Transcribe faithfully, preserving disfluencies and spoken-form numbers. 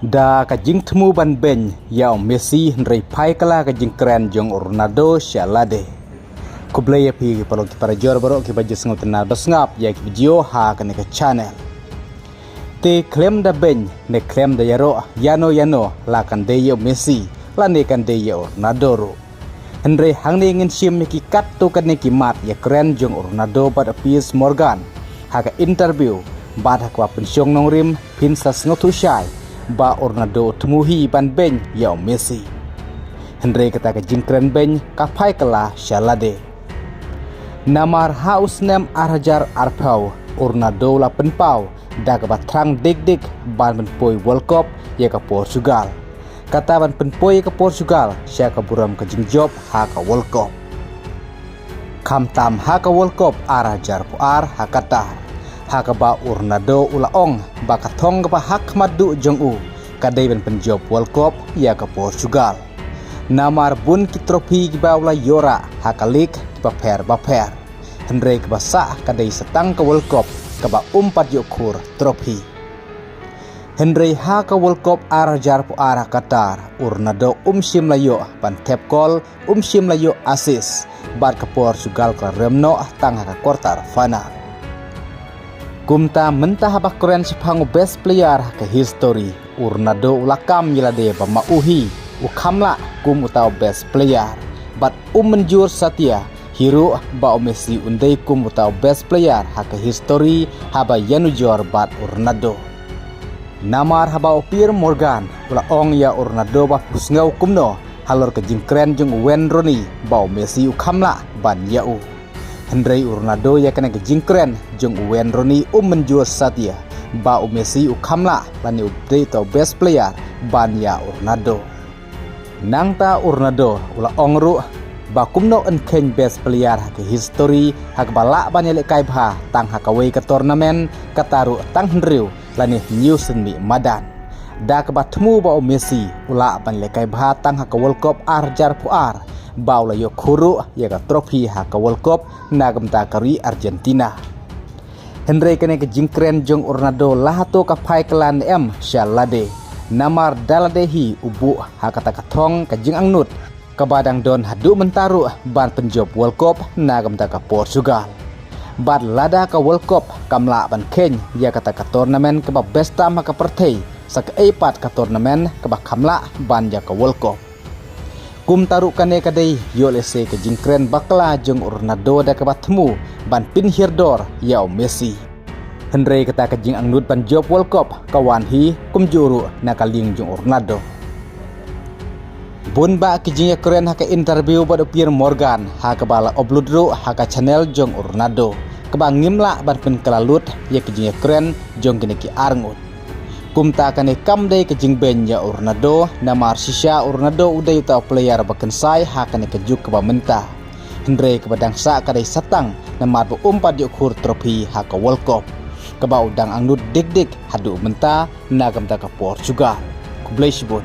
Da ka jingthmu ban beiñ ïa u Messi hynrei phai kylla ka jingkren jong u Ronaldo sha lade. Khublei ïa phi ki paralok ki parajor baroh kiba ju sngewtynnad ba sngap ïa ki video ha kane ka channel. Te khlem da beiñ ne khlem da ïaroh ïano ïano la kan dei ïa u Messi lane kan dei ïa u Ronaldo ruh. Hynrei hangne ngin shim ïa ki katto katne ki mat ïakren jong u Ronaldo bad u Piers Morgan ha ka interview bad ha kaba pynshong nongrim phin sa sngewthuh shai ba u Ronaldo u thmu hi ban beiñ ïa u Messi. Hynrei kata ka jingkren beiñ ka phai kylla sha lade. Namar ha u snem ar hajar arphew u Ronaldo u la pynpaw da kaba thrang dik dik ban pynpoi World Cup ïa ka Portugal. Kata ban pynpoi ïa ka Portugal sha ka burom ka jingjop ha ka World Cup. Khamtam ha ka World Cup ar hajar arphew ar ha Qatar, ha kaba u Ronaldo u la ong ba ka thong kaba ha khmat duh jong u ka dei ban pynjop World Cup ïa ka Portugal. Namar bun ki trophy kiba u la ïoh rah ha ka league kiba pher ba pher. Hynrei kaba sah ka dei sa tang ka World Cup kaba um pat ïoh khur trophy. Hynrei ha ka World Cup ar hajar arphew ar ha Qatar u Ronaldo um shym la ïoh ban thep kol, um shym la ïoh assist bad ka Portugal ka la rem noh tang ha ka quarter final. Kumta mynta haba kren shaphang u best player ha ka history, u Ronaldo u la kam ïa lade ba ma u hi u kham lah kum uta u best player bad um mynjur satia hi ruh ba u Messi un dei kum uta u best player ha ka history haba ïanujor bad u Ronaldo. Namar haba u Piers Morgan u la ong ïa u Ronaldo ba phu sngew kumno halor ka jingkren jong u Wayne Rooney ba u Messi u kham lah ban ïa u. Hynrei u Ronaldo ïa kane ka jingkren jong u Wayne Rooney um mynjur satia ba u Messi u kham lah lane u dei uta u best player ban ïa u Ronaldo. Nangta u Ronaldo u la ong ruh ba kumno yn kheiñ best player ha ka history ha kaba lah ban ïalehkai bha tang ha kawei ka tournament, kata ruh tang hynriew lane hynñiew sien mih madan. Da kaba thmu ba u Messi u lah ban ïalehkai bha tang ha ka World Cup ar hajar arphew ar ba u la ïoh khur ruh ïa ka trophy ha ka World Cup na ka bynta ka ri Argentina. Hynrei kane ka jingkren jong u Ronaldo la hato ka phai kylla ne em sha lade. Namar da lade hi u buh ha kata ka thong ka jingangnud kaba dang don haduh mynta ruh ban pynjop World Cup na ka bynta ka Portugal. Bad lada ka World Cup kam lah ban kheiñ ïa kata ka tournament kaba best tam ha ka pyrthei, sa kaei pat ka tournament kaba kham lah ban ïa ka World Cup. Kumta ruh kane ka dei ïoh lehse ka jingkren bakla jong u Ronaldo da kaba thmu ban pynhiar dor ïa u Messi. Hynrei kata ka jingangnud ban jop World Cup ka wan hi kumjuh ruh na ka liang jong u Ronaldo. Bun bah ki jingïakren ha ka interview bad u Piers Morgan ha kaba la upload ruh ha ka channel jong u Ronaldo, kaba ngim lah ban pynkylla lut ïa ki jingïakren jong kine ki arngut. Kumta kane kam dei ka jingbeiñ ïa u Ronaldo, namar shisha u Ronaldo u dei uta u player ba kynsai ha kane ka juk kaba mynta. Hynrei kaba dang sah ka dei sa tang namar ba um pat ïoh khur trophy ha ka World Cup, kaba u dang angnud dik dik haduh mynta na ka bynta ka Portugal. Khublei shibun.